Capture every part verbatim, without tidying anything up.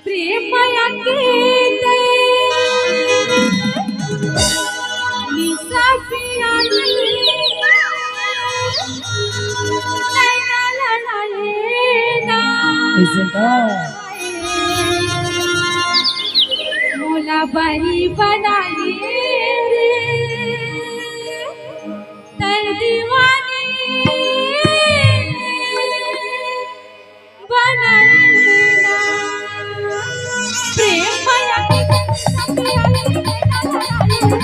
प्रेम अकेत निशा पियाई, नैना लड़ाए ना। कैसे का? मोला बरी बनाए रे, तैं दीवानी बनाए ना। प्रेम माया के संग पियाई नैना लड़ाए ना।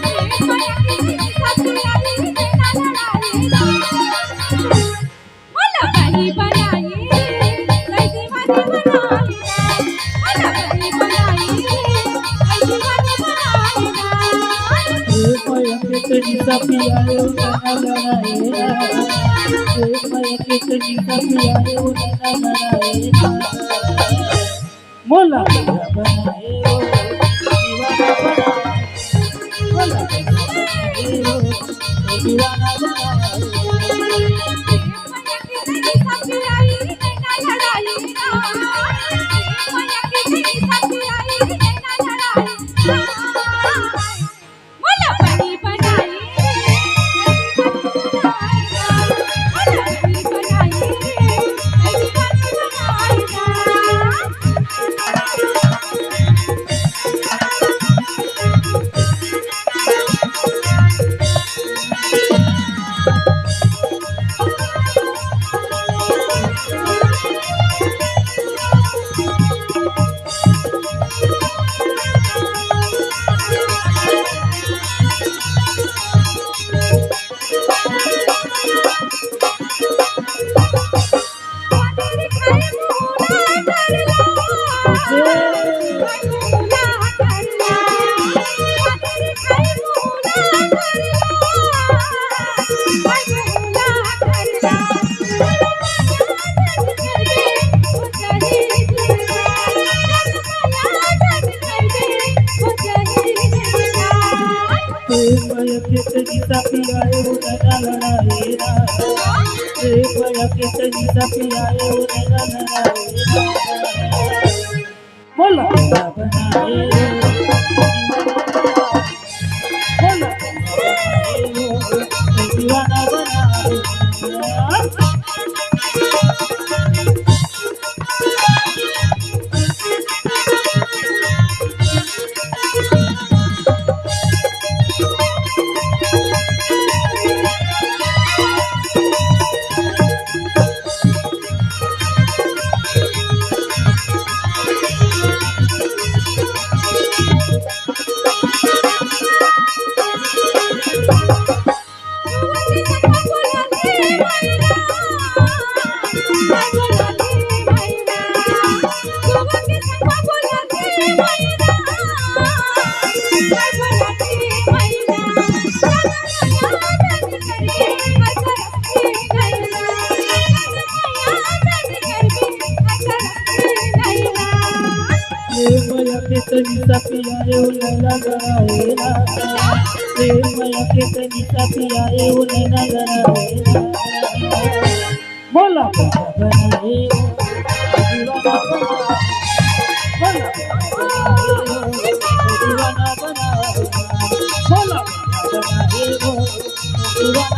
प्रेम माया के संग पियाई नैना लड़ाए ना। मोला बरी बनाए, तैं दीवानी बनाए ना। मोला बरी बनाए, तैं दीवानी बनाए ना। ए पया के तनी सा पियाए ओ नैना लड़ाए ना। ए पया के तनी सा पियाए ओ नैना लड़ाए ना। मोला बनाए ओ दीवाना बनाए। मोला बनाए ओ दीवाना बनाए। प्रेम के तनी सा पियाए ओ नैना लड़ाए ना। प्रेम के तनी सा पियाए ओ नैना लड़ाए ना। मोला बनाए ओ दीवाना बनाए। मोला बनाए ओ दीवाना बनाए। प्रेम के तनी सा पियाए ओ नैना लड़ाए ना। प्रेम के तनी सा पियाए ओ नैना लड़ाए ना। मोला बनाए ओ दीवाना बनाए। मोला बनाए ओ दीवाना बनाए। मोला बनाए ओ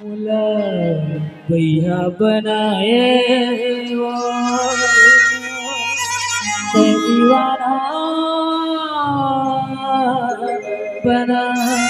मोला बइहा बनाए ओ दीवाना बनाए।